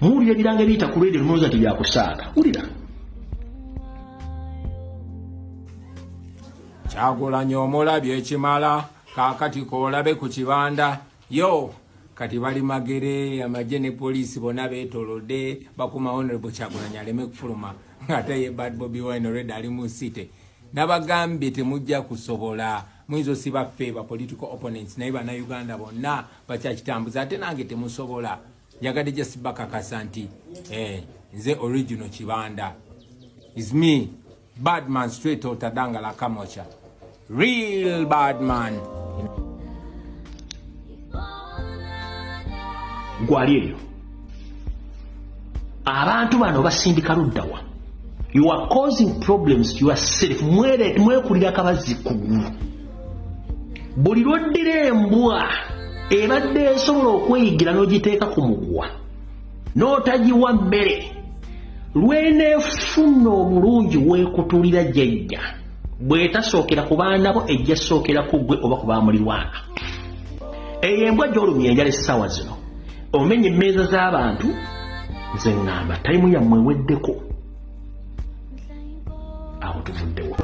Muwulira ebiranga ebiyita ku radio, mulowooza nti byakusaaga. Wulira. Kyagulanyi omulabye ekimala, kaakati koolabe ku kibanda yo. Kati bali Magere, amagye ne poliisi bonna beetolodde, bakuma Honorable Kyagulanyi aleme kufuluma, ng'ate ye Bad Bobi Wine already ali mu city. Nabagambye temujja kusobola, muyinza osiba ffe ba political opponents, naye bannayuganda bonna bakyakitambuza, ate nange temusobola. Njagadde just bakakasa nti nze original Kibanda is me, bad man straight out Dangala Kamocha, real bad man. Gwali eyo abantu bano basindika luddawa? You are causing problems to yourself. Mwekulira akabazzi kugulu. Buli lwoddira embwa ebadde esobola okweyigira n'ogiteeka ku muguwa n'otagiwa mmere, lweneefuna obulungi weekutulira jjajja. Bw'etasookera ku baana bo, ejja sookera ku ggwe oba ku baamulirwana. Eyo embwa gy'olumya enjala essaawa zino, omenya emmeeza z'abantu. Nze ŋŋamba time yammwe eweddeko, awo tuvuddewo.